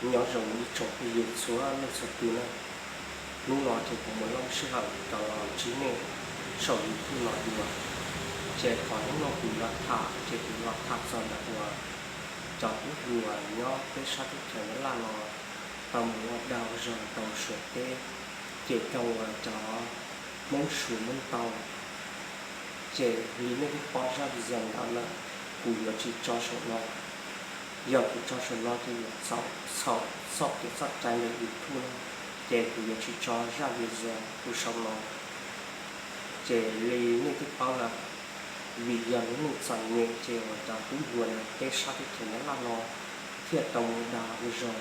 Nyob zoo ib tsoom phooj ywg txhua leej txhua tus na, hnub no ces kuv muaj lub sij hawm rov los ntsib nej saum YouTube no dua. Ces qhov hnub no kuv yuav tham ces kuv los tham txog ntawm uas cov tub hluas nyob peb sab teb chaws Nyab Laj no tau mus ua dag ua zog tau Suav teb, ces raug uas cov Hmoob Suav muab ntaus. Ces li nej twb paub zaj video ntawd lawm, kuv yuav tsis tso saum no. Yog kuv tso saum no ces yuav txhaum txoj kev txoj cai ntawm YouTube no, ces kuv yuav tsis tso zaj video kuv saum no. Ces li nej twb paub lawm, vim yog lub neej txom nyem ces uas cov tub hluas ntawm peb sab teb chaws Nyab Laj no thiaj tau mus dag ua zog.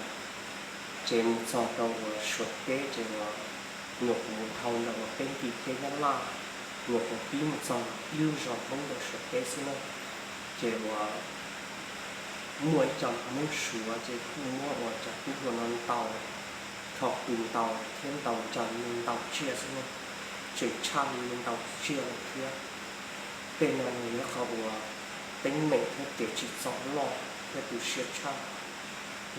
Ces mus txog rau uas Suav teb ces uas nyuam qhuav mus dhau ntawm uas peb ntim teb Nyab Laj, nyuam qhuav pib mus txog ib lub zos Hmoob ntawm Suav teb xwb na. Ces uas muaj ib co Hmoob Suav ces kuj muab uas cov tub hluas no ntaus, rho kws ntaus thiab ntaus ntsawg li ntaus tsiaj xwb na, tseem tshaj li ntaus tsiaj lawm thiab. Tej no yog qhov uas teeb meem thiab kev tsim txom loj thiab tu siab tshaj,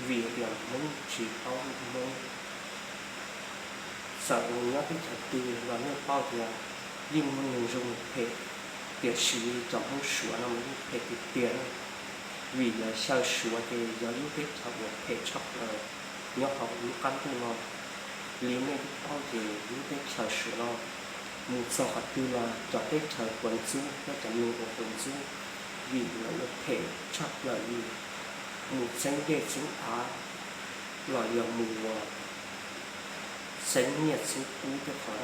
vim tias Hmoob tsis paub lus Hmoob. Txawm uas nyob teb chaws twg los nej paub tias yeej muaj neeg zoo phem, tiam sis cov Hmoob Suav no mas yeej phem tiag tiag na. Vim lawv xyaw Suav ces yog lub teb chaws uas phem tshaj plaws nyob hauv lub qab ntuj no. Li nej twb paub ces lub teb chaws Suav no mus txog qhov twg los cov teb chaws puas ntxub thiab cov neeg uas puas ntxub, vim lawv ua phem tshaj plaws li, mus txeeb dej txeeb av los yog mus ua txeeb nyiaj txeeb kub tej qhov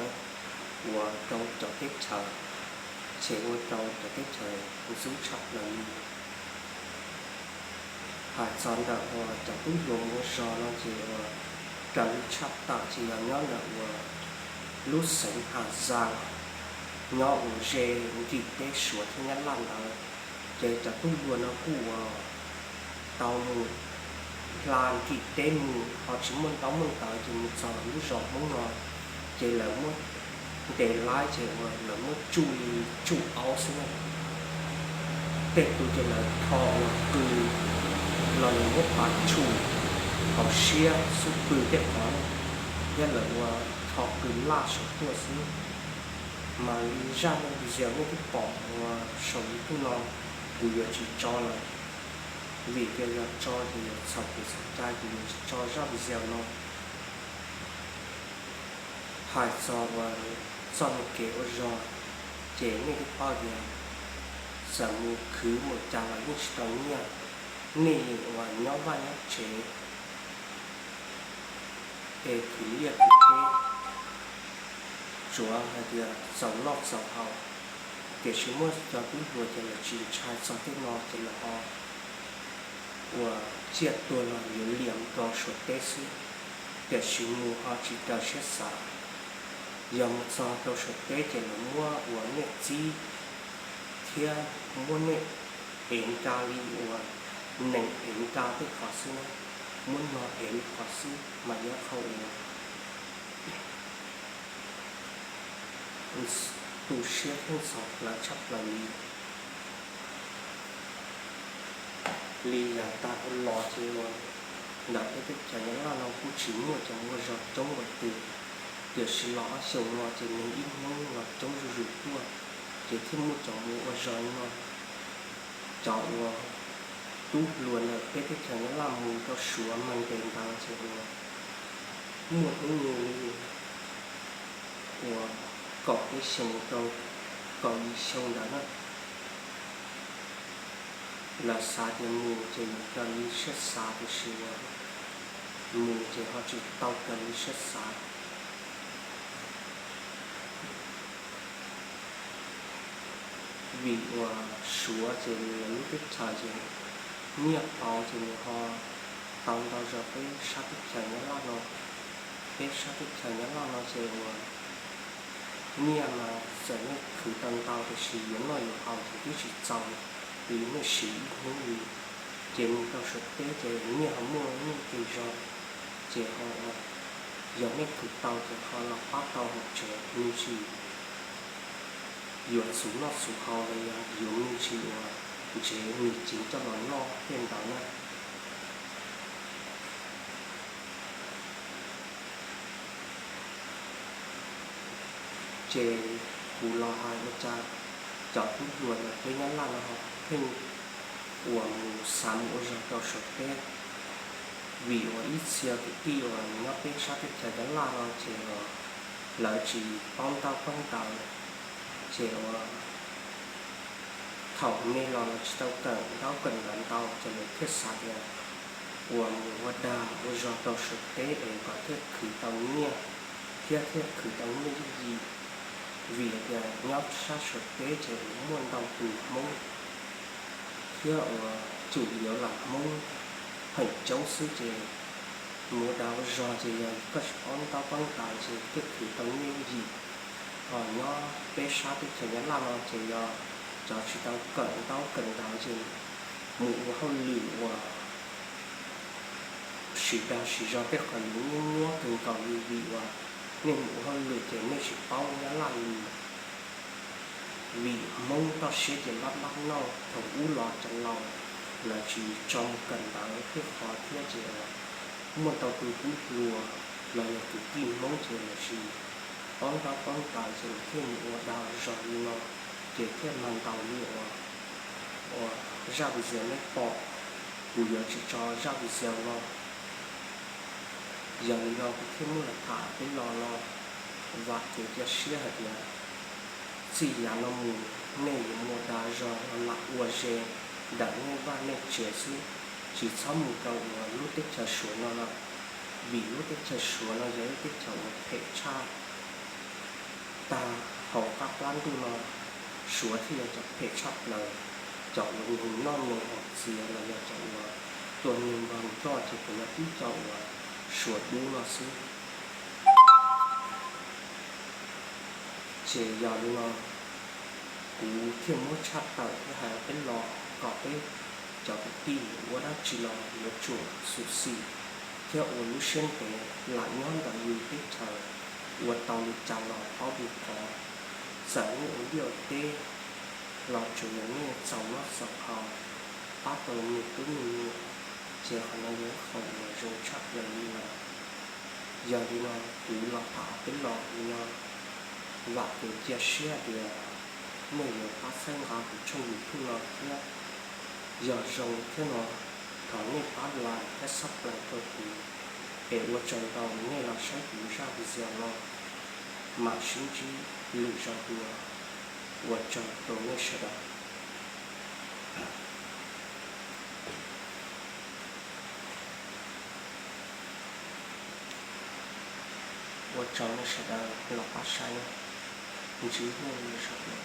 ua rau cov teb chaws, ces ua rau cov teb chaws ntxub tshaj plaws li. Hais txog ntawm uas cov tub hluas mus ua zog no ces uas raws li tshaj tawm ces yog nyob ntawm uas lub xeev Has Zas, nyob uas ze ntim teb Suav thiab Nyab Laj ntawd, ces cov tub hluas no kuj uas tau mus hla ntim teb mus ho tsis muaj ntaub muaj ntawv ces mus txog lub zos Hmoob no, ces lawv muab ntes laib ces uas lawv muab tsuj li tsuj aub xwb na. Tej tus ces lawv rho uas qws los lawv muab pav tshum hauv siab xub pwg tej qhov, thiab lawv uas rho qws laj saum tuaj xwb. Mas li zaj video nej twb pom uas saum YouTube no, kuv yuav tsis tso lawm, vim tias yog tso ces yuav txhaum kev txhaum cai, kuv yuav tsis tso zaj video no. Hais txog uas txoj kev ua zog, ces nej twb paub tias txawm mus khwv mus cas los yeej tsis tau nyiaj, nej uas nyob vaj nyob tsev es khwv liaj khwv teb, tsuav hais tias txaus noj txaus haus, tiam sis muaj cov tub hluas ces lawv tsis ntshai txog tej no ces lawv ho uas tsiaj tuag los yuav liam rau Suav teb xwb, tiam sis mus ho tsis raws siab xav. Yog mus txog rau Suav teb ces lawv muab uas nej txib thiab muab nej ev nra li uas nees ev nra tej qhov xwb na, muab no ev li qhov xwb mas yog qhov uas tu siab thiab ntxhov plawv tshaj plaws li. Li yav tag los ces uas ntawm peb teb chaws Nyab Laj no kuj tsis muaj cov ua zog coob ua tus, tiam sis los ob xyoos no ces neeg ib hnub los coob zuj zus tuaj, ces thiaj muaj cov mus ua zog no. Cov uas tub hluas ntawm peb teb chaws Nyab Laj mus rau Suav mas ntes ntawd ces uas muaj hnub nyoog li uas kaum peb xyoo rau kaum yim xyoo ntawd na. Lawv xav tias mus ces mus raws li siab xav, tiam sis uas mus ces ho tsis tau raws li siab xav. Vim uas Suav ces lawv lub teb chaws ces nyiaj pauv ces nws ho tau ntau zog peb sab teb chaws Nyab Laj no. Peb sab teb chaws Nyab Laj no ces uas nyiaj mas txawm nej khwv tau ntau tiam sis yuav noj yuav haus ces twb tsis txaus li nej siv ib hnub li. Ces mus rau Suav teb ces nyiaj ho muaj nyiaj tig zog, ces ho yog nej khwv tau ces ho los pab tau hauv tsev, nws tsis yuav txhuv noj txhuv haus los yog yuav me ntsis uas ntsev nws ceev coj los noj tej ntawd na. Ces kuv los hais ua cas cov tub hluas nyob peb Nyab Laj no pheej uas mus xav mus ua zog rau Suav teb, vim uas ib txhia kwv tij uas nyob peb sab teb chaws Nyab Laj no ces lawv tsis paub ntaub paub ntawv, ces uas thaum me los los tsis tau kawm ntaub kawm ntawv ntau ces lawv thiaj xav tias uas mus ua dag ua zog rau Suav teb es kom thiaj khwv tau nyiaj thiab thiaj khwv tau nyiaj yooj yim, vim hais tias nyob sab Suav teb ces muaj ntau tus Hmoob thiab uas cum yuav los Hmoob pheej coob xwb ces mus ua dag ua zog ces yog koj tsis paub ntaub paub ntawv ces thiaj khwv tau nyiaj yooj yim. Ho nyob peb sab teb chaws Nyab Laj no ces yog cov tsis tau kawm ntaub kawm ntawv ces mus ua hauj lwm uas sim dag sim zog tej qhov yuav nyuab nyuab kawg nkaus li vim uas nej mus ua hauj lwm ces nej tsis paub Nyab Laj li. Vim Hmoob toj siab ces npab npab noj, thaum ub los cov laus lawv tsis tso mus kawm ntawv tej qhov thiab ces muaj ntau tus tub hluas los yog kwv tij Hmoob ces lawv tsis paub ntaub paub ntawv ces lawv thiaj mus ua dag zog li no, ces thiaj mag ntaus li uas uas zaj video nej pom, kuv yuav tsis tso zaj video no. Yog li no kuv thiaj muab los tham peb los no, vam kev cia siab hais tias txij yav no mus nej yuav mus ua dag zog los lam ua ze ntawm nej vaj nej tsev xwb, tsis txhob mus rau uas lub teb chaws Suav no lawm, vim lub teb chaws Suav no yog ib teb chaws uas phem tshaj. Tag hauv qab plab ntuj no, Suav thiaj yog cov phem tshaj plaws, cov uas neeg noj neeg haus txias los yog cov uas tua neeg nrog nroj ces puas yog tib co uas Suav dub no xwb. Ces yog li no, kuv thiaj muab tshaj tawm thiab hais peb los kom peb cov kwv tij ua dab tsi los yuav tsum xyuam xim thiab ua lub siab ntev, lam nyob ntawm yus teb chaws ua tau li cas los paub li qhov. Txawm nej ua liaj ua teb los tsuas yog nej txaus noj txaus haus, pab tau me tub me nyuam, ces qhov no yog ib qho uas zoo tshaj plaws li lawm. Yog li no, kuv los tham peb los li no, vam kev cia siab tias nej yuav pab txhawb nqa kuv tshooj YouTube no thiab. Yog zoo thiab no, thov nej pab like thiab subscribe rau kuv, es ua tsaug ntau nej los saib kuv zaj video no, mam sib ntsib lwm zaug dua, ua tsaug rau nej sawv daws. Ua tsaug nej sawv daws los pab saib, ntsib nej lwm zaug dua.